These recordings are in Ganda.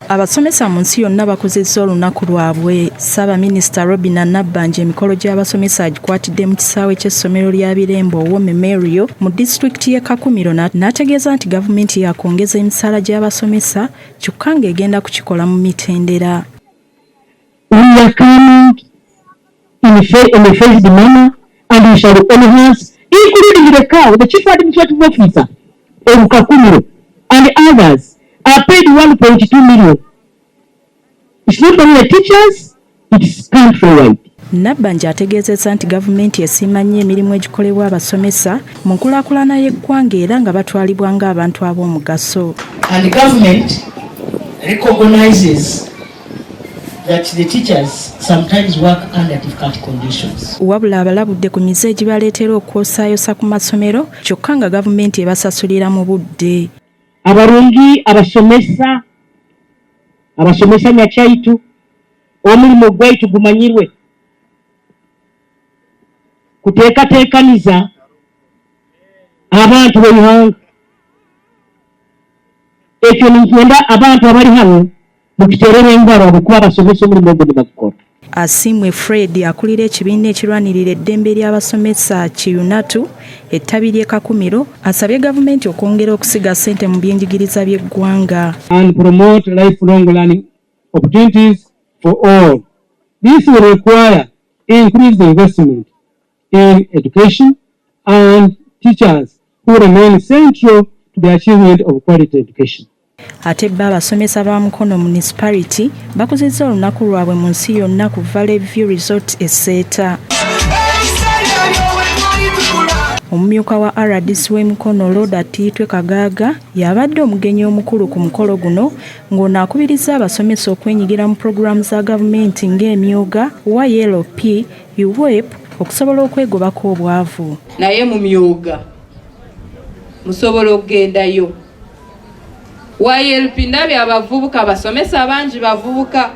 Abasomesa mu nsi yonna bakuzizza olunaku lwabwe. Ssaabaminisita Robinah Nabbanja emikolo gy'abasomesa agikwatidde mu kisaawe ky'essomero lya Birembo War Memorial mu disitulikiti y'e Kakumiro n'ategeeza nti gavumenti yaakwongeza emisaala gy'abasomesa kyokka ng'egenda kukikola mu mitendera. We are coming in a phased manner and we shall enhance, including the CAO, the Chief Administrative Officer of Kakumiro and others are paid 1.2 million. It's not only the teachers, it's countrywide. Nabbanja ategeezezza nti gavumenti esiima nnyo emirimu egikolebwa abasomesa mu nkulaakulana y'eggwanga era nga batwalibwa ng'abantu ab'omugaso. And the government recognizes that the teachers sometimes work under difficult conditions. Wabula abalabudde ku mize egibaleetera okwosaayosa ku masomero kyokka nga gavumenti ebasasulira mu budde. Abarungi abasomesa, abasomesa nyakyaitu, omulimu gwaitu gumanyirwe kuteekateekaniza abantu b'eihanga. Ekyo nikyenda abantu abali hano mukiterere engaro habwokuba abasomesa omulimu ogwo nibagukora. Asiimwe Fred akulira ekibiina ekirwanirira eddembe ly'abasomesa ki UNATU ettabi ly'e Kakumiro asabye gavumenti okwongera okusiga ssente mu byenjigiriza by'eggwanga. And promote lifelong learning opportunities for all. This will require increased investment in education and teachers who remain central to the achievement of quality education. Ate bo abasomesa ba Mukono Municipality bakuzizza olunaku lwabwe mu nsi yonna ku Valley View Resort e Seeta. Omumyuka wa RDC w'e Mukono Loda Tiitwe Kagaaga y'abadde omugenyi omukulu ku mukolo guno ng'ono akubirizza abasomesa okwenyigira mu pulogulaamu za gavumenti ng'emyooga, YLP, UWEP okusobola okwegobako obwavu. Naye mu myooga musobola okugendayo. YLP, ndabye abavubuka, abasomesa bangi bavubuka,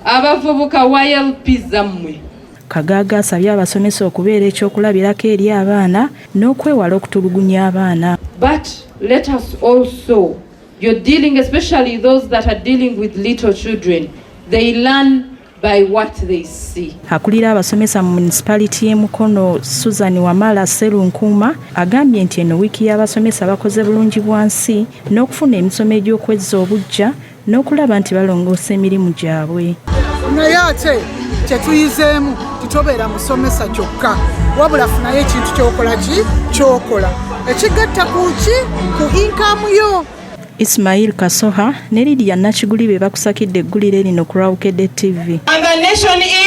abavubuka, YLP zammwe. Kagaaga asabye abasomesa okubeera ekyokulabirako eri abaana n'okwewala okutulugunya abaana. But let us also, you're dealing, especially those that are dealing with little children, they learn by what they see. Akulira abasomesa mu municipality y'e Mukono Susan Wamala Serunkuuma agambye nti eno wiiki y'abasomesa bakoze bulungi bwansi n'okufuna emisomo egy'okwezza obuggya n'okulaba nti balongoosa emirimu gyabwe. Naye ate kyetuyizeemu, titobeera musomesa kyokka, wabula funayo ekintu kyokola ki kyokola ekigatta ku ki ku income yo. Ismail Kasoha ne Lidia Nakiguli be bakusakidde eggulire lino ku Lwawukedde TV. And the nation is